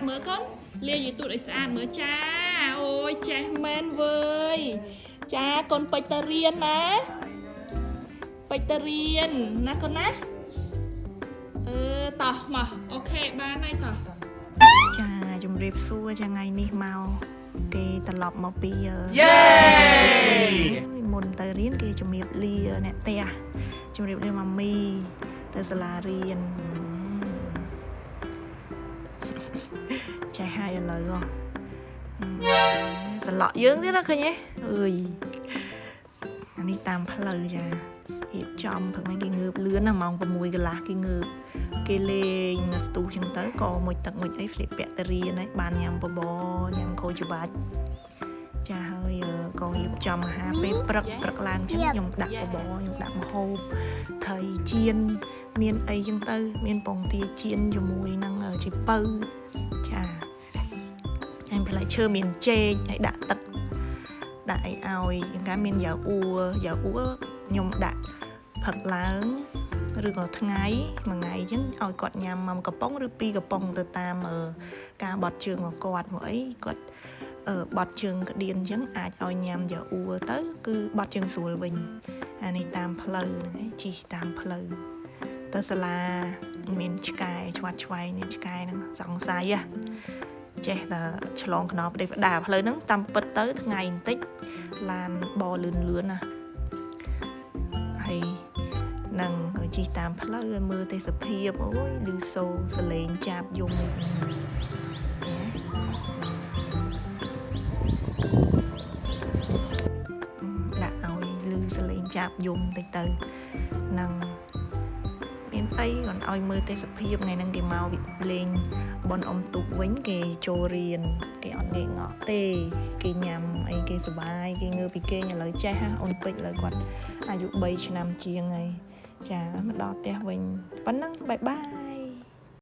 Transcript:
មើលកូនលាយាយទូតឲ្យស្អាតមើលចាអូយចេះមែនវើយចាកូនពេជ្រទៅរៀនណាពេជ្រទៅរៀនណាកូនណាអឺតោះមក OK បានហើយតោះ ចាជំរាបសួរចាថ្ងៃនេះមកគេត្រឡប់មកពីអឺ Yay! មុនទៅរៀនគេជំរាបលាអ្នកផ្ទះជំរាបលាម៉ាមីទៅសាលារៀនចេះហើយឥឡូវហ៎សន្លក់យើងទៀតណាឃើញទេអើយអានេះតាមផ្លូវចារៀបចំព្រឹកមិញគេងើបលឿនណាម៉ោង6កន្លះគេងើបគេលេងមកស្ទុះចឹងទៅក៏មួយទឹកមួយអីស្លៀកពាក់ទៅរៀនហើយបានញ៉ាំបបរញ៉ាំក្រូចច្របាច់ ចាហើយក៏រៀបចំអាហារពេលព្រឹកព្រឹកឡើងចឹងខ្ញុំដាក់បបរខ្ញុំដាក់ម្ហូបត្រីចៀនមានអីចឹងទៅ មានពងទាចៀនជាមួយនឹងជីពៅចាហើយផ្លែឈើមានចេកហើយដាក់ទឹកដាក់អីឲ្យយ៉ាងណាមានយ៉ាអ៊ូយ៉ាអ៊ូខ្ញុំដាក់ផឹកឡើងឬក៏ថ្ងៃមួយថ្ងៃចឹងឲ្យគាត់ញ៉ាំមួយកំប៉ុងឬពីរកំប៉ុងទៅតាមការបត់ជើងរបស់គាត់មកអីគាត់ អឺបត់ជើងក្តៀនអញ្ចឹងអាចឲ្យញ៉ាំយ៉ាអ៊ូទៅគឺបត់ជើងស្រួលវិញអានេះតាមផ្លូវហ្នឹងឯងជិះតាមផ្លូវទៅសាលាមានឆ្កែឆ្វាត់ឆ្វែងនេះឆ្កែហ្នឹងសង្ស័យហ៎ចេះតែឆ្លងខ្នល់ផ្ដេសផ្ដាផ្លូវហ្នឹងតាមពិតទៅថ្ងៃបន្តិចឡានបលឿនលឿនណាហើយនឹងជិះតាមផ្លូវឲ្យមើលទេសភាពអូយឮសូរសលេងចាប់យំអីណា ដាក់ឲ្យលឺសលេងចាប់យំតិចទៅនឹងមានអីគាត់ឲ្យមើលទេសភាពថ្ងៃហ្នឹងគេមកលេងបនអុំទូកវិញគេចូលរៀនគេអត់ងាកងក់ទេគេញ៉ាំអីគេសប្បាយគេងើបពីគេងឥឡូវចេះហ่ะអូនពេជ្រឥឡូវគាត់អាយុ3ឆ្នាំជាងហើយចាមកដល់ផ្ទះវិញប៉ុណ្ណឹង bye bye.